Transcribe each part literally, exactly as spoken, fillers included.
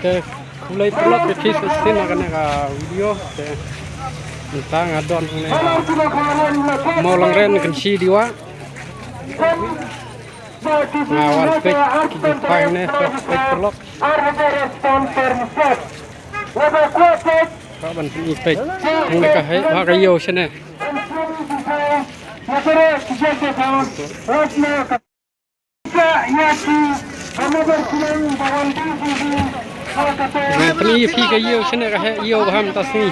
Te khublei paralok ïa phi sa shisien na kane ka video. Te mynta nga don hangne ha Mawlangren Kynshi Dewa. Nga wan peit ki jingkhwai hangne, peit paralok. Ka ban pyni peit hangne ka heh bha ka ïew shane. Nga pyni ïa phi ka ïew shane ka heh ïew bha mynta sngi.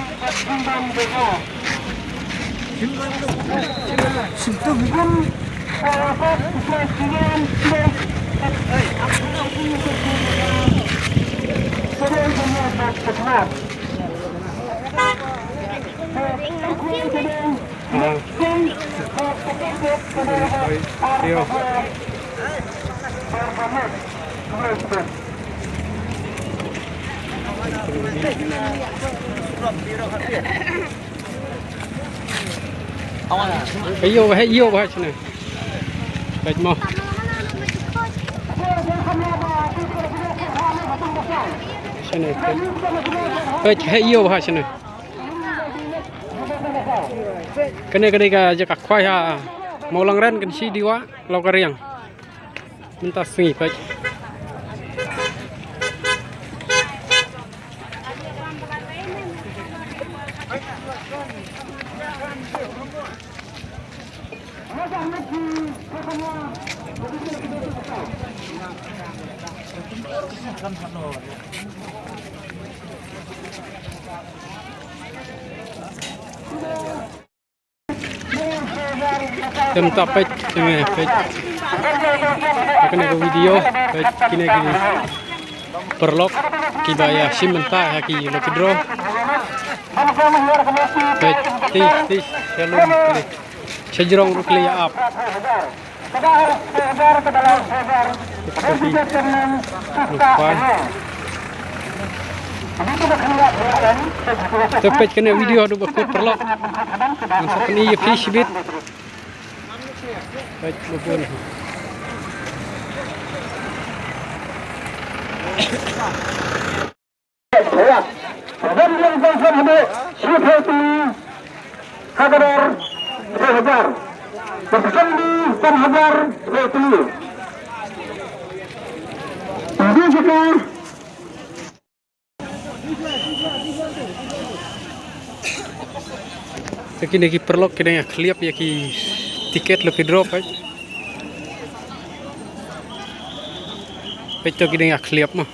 Ka ïew, heh ïew bha shane. Peit mo. Shane, peit. Peit, heh ïew bha shane. Kane ka dei ka jaka khwai ha Mawlangren Kynshi Dewa, Lawkariang. Mynta sngi peit. Te mynta peit, te mynta peit. Ha kane ka video, peit kine ki paralok kiba ïashim bynta ha ki lucky draw. Peit, te, te, sha lum kine. Sha jrong ruh ki la ïa ap. Te peit kane video haduh ba kut paralok. Ngan sa pyni ïa phi shibit. Peit ba bun. Te kine ki paralok ki dang ïa khliap ïa ki tiket lucky draw peit. Peit to ki dang ïa khliap mo.